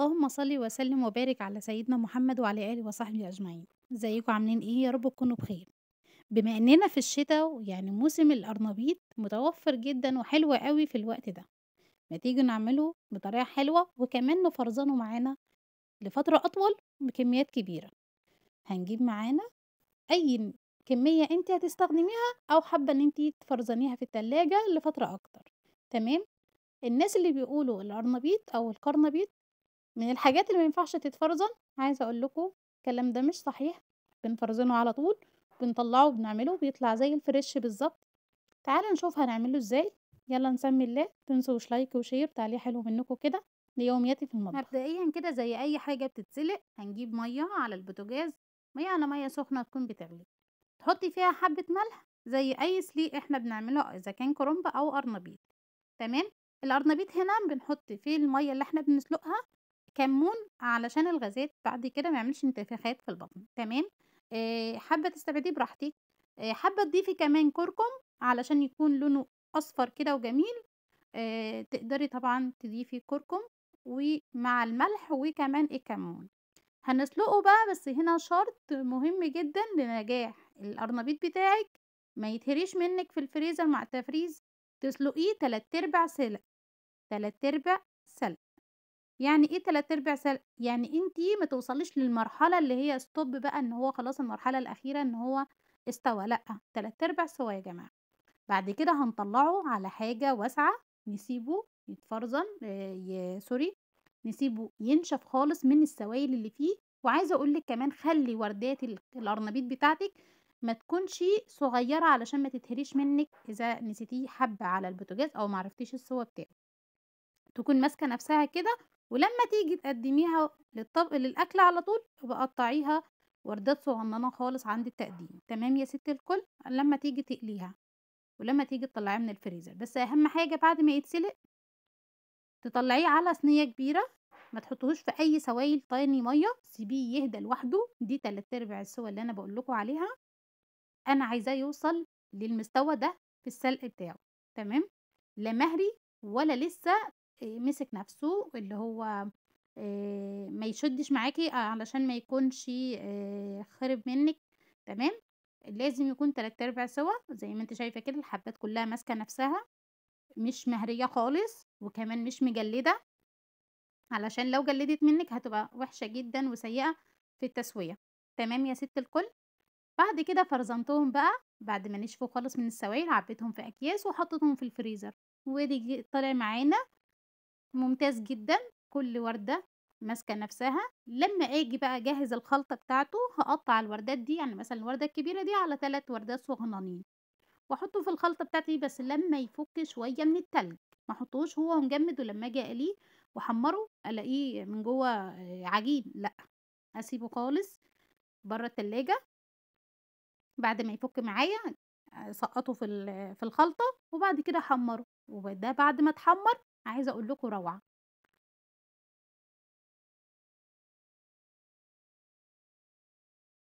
اللهم صل وسلم وبارك على سيدنا محمد وعلى آله وصحبه أجمعين. ازيكم عاملين ايه؟ يا رب تكونوا بخير. بما اننا في الشتاء يعني موسم القرنبيط متوفر جدا وحلو قوي في الوقت ده، ما تيجي نعمله بطريقة حلوة وكمان نفرزنه معانا لفترة أطول بكميات كبيرة. هنجيب معانا أي كمية انت هتستخدميها أو حابة ان انت تفرزنيها في التلاجة لفترة أكتر. تمام. الناس اللي بيقولوا القرنبيط أو القرنبيط من الحاجات اللي ما ينفعش تتفرزن، عايزه اقول لكم الكلام ده مش صحيح. بنفرزنه على طول، بنطلعه بنعمله بيطلع زي ال fresh بالظبط. تعالوا نشوف هنعمله ازاي. يلا نسمي الله. تنسوش like و share، تعليق حلو منكم كده ليومياتي في المطبخ. مبدئيا كده زي اي حاجة بتتسلق، هنجيب مية على البوتاجاز، مية على مية سخنة تكون بتغلي، تحطي فيها حبه ملح زي اي سليق احنا بنعمله اذا كان كرنب او قرنبيط. تمام. القرنبيط هنا بنحط فيه المية اللي احنا بنسلقها كمون علشان الغازات بعد كده ما يعملش انتفاخات في البطن. تمام. حابة تستبعديه براحتك. حابة تضيفي كمان كركم علشان يكون لونه اصفر كده وجميل. تقدري طبعا تضيفي كركم ومع الملح وكمان الكمون. هنسلقه بقى، بس هنا شرط مهم جدا لنجاح القرنبيط بتاعك، ما يتهريش منك في الفريزر مع التفريز. تسلقيه 3/4 سلق. 3/4 سلق يعني ايه 3/4 سلق؟ يعني انتي ما توصليش للمرحلة اللي هي stop بقى، ان هو خلاص المرحلة الاخيرة ان هو استوى، لا، 3/4 سوا يا جماعة. بعد كده هنطلعه على حاجة واسعة، نسيبه يتفرزن، sorry، نسيبه ينشف خالص من السوائل اللي فيه. وعايزه اقول لك كمان، خلي وردات القرنبيط بتاعتك ما تكونش صغيرة علشان ما تتهريش منك اذا نسيتيه حبه على البوتاجاز او ما عرفتيش السوا بتاعه، تكون ماسكه نفسها كده. ولما تيجي تقدميها للطبق للاكل على طول بقطعيها وردات صغننه خالص عند التقديم. تمام يا ست الكل. لما تيجي تقليها ولما تيجي تطلعيها من الفريزر، بس اهم حاجة بعد ما يتسلق تطلعيه على صينية كبيرة، ما تحطوهوش في اي سوائل تاني مية، سيبيه يهدى لوحده. دي 3/4 السوا اللي انا بقول لكم عليها، انا عايزاه يوصل للمستوى ده في السلق بتاعه. تمام. لا مهري ولا لسه مسك نفسه، اللي هو ما يشدش معاكي علشان ما يكونش خرب منك. تمام. لازم يكون 3/4 سوا زي ما انت شايفه كده، الحبات كلها ماسكه نفسها، مش مهريه خالص وكمان مش مجلده، علشان لو جلدت منك هتبقى وحشة جدا وسيئة في التسوية. تمام يا ست الكل. بعد كده فرزنتهم بقى بعد ما نشفوا خالص من السوائل، عبيتهم في اكياس وحطيتهم في الفريزر، وادي طالع معانا ممتاز جدا، كل وردة ماسكة نفسها. لما اجي بقى اجهز الخلطة بتاعته، هقطع الوردات دي، يعني مثلا الوردة الكبيرة دي على 3 وردات صغننين، واحطه في الخلطة بتاعتي. بس لما يفك شوية من التلج، ما احطوش هو مجمد ولما اجي اقلية واحمره الاقيه من جوه عجين، لا، اسيبه خالص بره التلاجة. بعد ما يفك معايا سقطه في الخلطة، وبعد كده احمره. وده بعد ما اتحمر عايزه اقول لكم روعه.